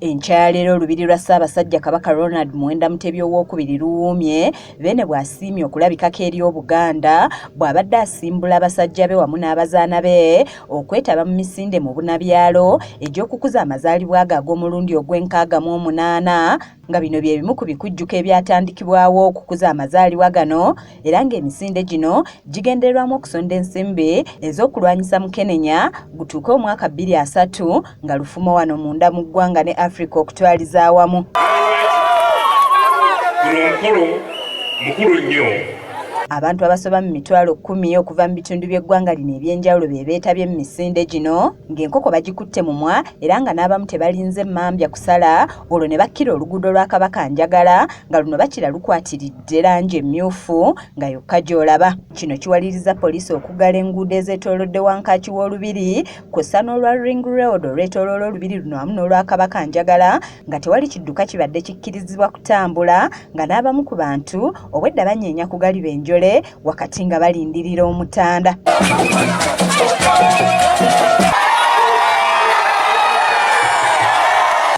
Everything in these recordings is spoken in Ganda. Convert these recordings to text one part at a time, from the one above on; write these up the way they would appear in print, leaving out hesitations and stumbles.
Enkya ya leero olubiri lwa Ssaabasajja Kabaka Ronald Muwenda Mutebi Owookubiri luwuumye, Beene bw'asiimye okulabikako eri Obuganda bw'abadde asimbula basajja be wamu n'abazaana be okwetaba mu misinde mu bunabyalo egy'okukuza amazaalibwa ge ag'omulundi ogw'enkaaga mu omunaana nga bino bye bimu ku bikujjuko ebyatandikibwawo okukuza amazaalibwa gano era ng'emisinde gino gigendererwamu okusonda ensimbi ez'okulwanyisa mukenenya gutuuke omwaka 2030 nga lufumo wano munda mu ggwanga ne Africa okutwaliza awamu. Guno omukolo mukulu nnyo. Abantu abasoba mu 100,000 okuva mu bitundu by'eggwanga lino eby'enjawulo be beetabye mu misinde gino ng'enkoko bagikutte mumwa era nga n'abamu tebalinze mmambya kusala olwo ne bakkira oluguudo lwa Kabaka Njagala nga luno bakira lukwatiridde langi emmyufu nga yokka gy'olaba. Kino kiwaliriza poliisi okuggala enguudo ezeetoolodde wankaaki w'olubiri kw'ossa n'olwa Ring Road olwetooloola olubiri luno wamu n'olwa Kabaka Njagala nga tewali kidduka kibadde kikkirizibwa kutambula nga n'abamu ku bantu obwedda banyeenya kugaliba enjole wakati nga balindirira omutanda.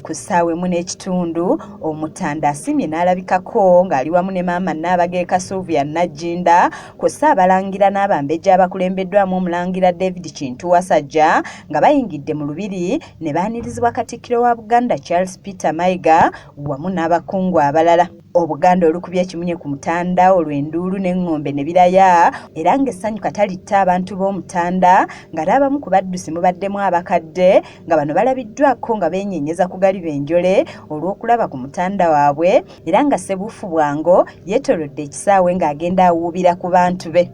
Ku ssaawa emu n'ekitundu omutanda asiimye n'alabikako ng'ali wamu ne maama Nnaabagereka Sylvia Nagginda kw'ossa abalangira n'abambejja abakulembeddwamu omulangira David Kintu Wasajja nga bayingidde mu lubiri ne baanirizibwa Katikkiro wa Buganda Charles Peter Mayiga wamu n'abakungu abalala. Obuganda olukubye ekimunye ku mutanda olwo enduulu n'eŋŋombe ne biraya era ng'essanyu katalitta abantu b'omutanda nga n'abamu ku baddusi mubaddemu abakadde nga bano balabiddwako nga beenyenyeza ku galiba enjole olw'okulaba ku mutanda waabwe era nga Ssebuufu Bwango yeetoolodde ekisaawe ng'agenda awuubira ku bantu be.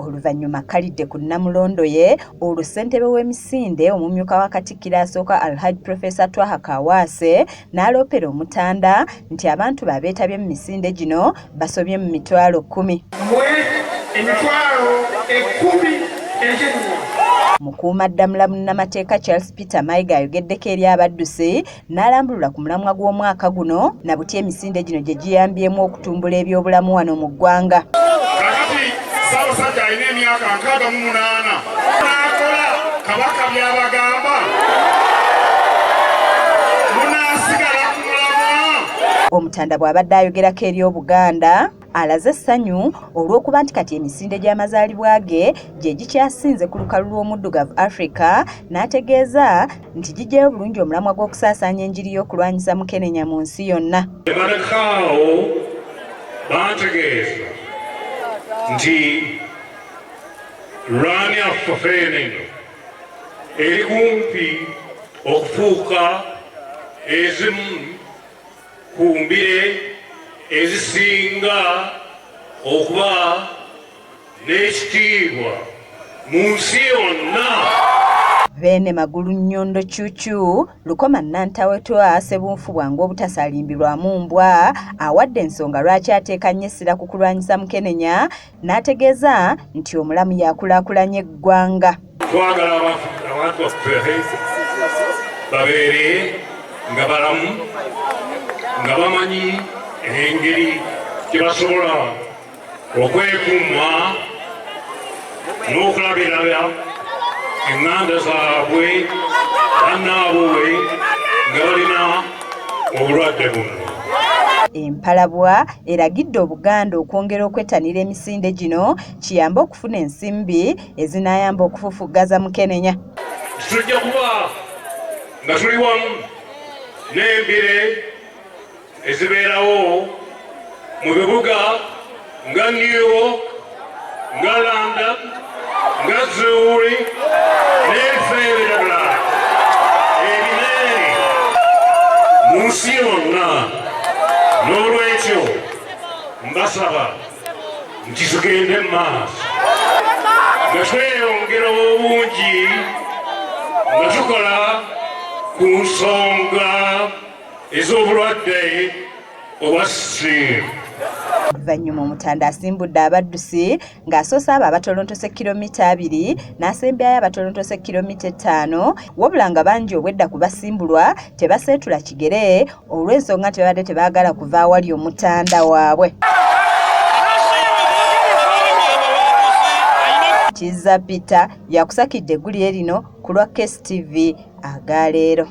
Oluvannyuma akkalidde ku Nnamulondo ye olwo ssentebe w'emisinde omumyuka wa Katikkiro asooka Alhaj Professor Twaha Kaawaase n'aloopera Omutanda nti abantu be abeetabye mu misinde gino basobye mu 100,000. Mmwe 100,000 egy'emimwa. Mukuumaddamula munnamateeka Charles Peter Mayiga ayogeddeko eri abaddusi n'alambulula ku mulamwa gw'omwaka guno na butya emisinde gino gye giyambyemu okutumbula ebyobulamu wano mu ggwanga. Kakati Ssaabasajja alina emyaka 68 n'akola Kabaka by'abagamba munaasigala ku mulamwa. Omutanda bw'abadde ayogerako eri Obuganda alaze essanyu olw'okuba nti kati emisinde gy'amazaalibwa ge gye gikyasinze ku lukalu lw'omuddugavu Africa n'ategeeza nti gigyayo bulungi omulamwa gw'okusaasaanya enjiri y'okulwanyisa mukenenya mu nsi yonna. Emabegaawo bantegeeza nti Run yaffe eno eri kumpi okufuuka ezimu ku mbire ezisinga okuba n'ekitiibwa mu nsi yonna. Beene Magulu Nnyondo Cucu Lukoma Nantawetwa Ssebunfu Bwangu obutasalimbirwamu mbwa awadde ensonga lwaki ateeka nnyo essira ku kulwanyisa mukenenya n'ategeeza nti omulamu yakulaakulanya eggwanga. Twagala abantu baffe babeere nga balamu nga bamanyi engeri gye basobola okwekuuma n'okulabirira eŋŋanda zaabwe bannaabwe nga balina obulwadde buno. Empalabwa eragidde Obuganda okwongera okwettanira emisinde gino kiyambe okufuna ensimbi ezinaayamba okufufuggaza mukenenya. Tujja kuba nga tuli wamu n'embire ezibeerawo mu bibuga nga New York, nga London, nga Zurich n'ebifo ebirala ebinene mu nsi yonna. N'olwekyo mbasaba nti tugende mu maaso nga tweyongera obungi nga tukola ku nsonga ez'obulwadde obwa siriimu. Oluvannyuma Omutanda asimbudde abaddusi ng'asoose abo abatolontose kilomita 2 n'asembyayo abatolontose kilomita 5 wabula nga bangi obwedda ku basimbulwa tebaseetula kigere olw'ensonga nti babadde tebaagala kuva awali Omutanda waabwe. Kizza Peter yakusakidde eggulire lino ku lwa KSTV agaleero.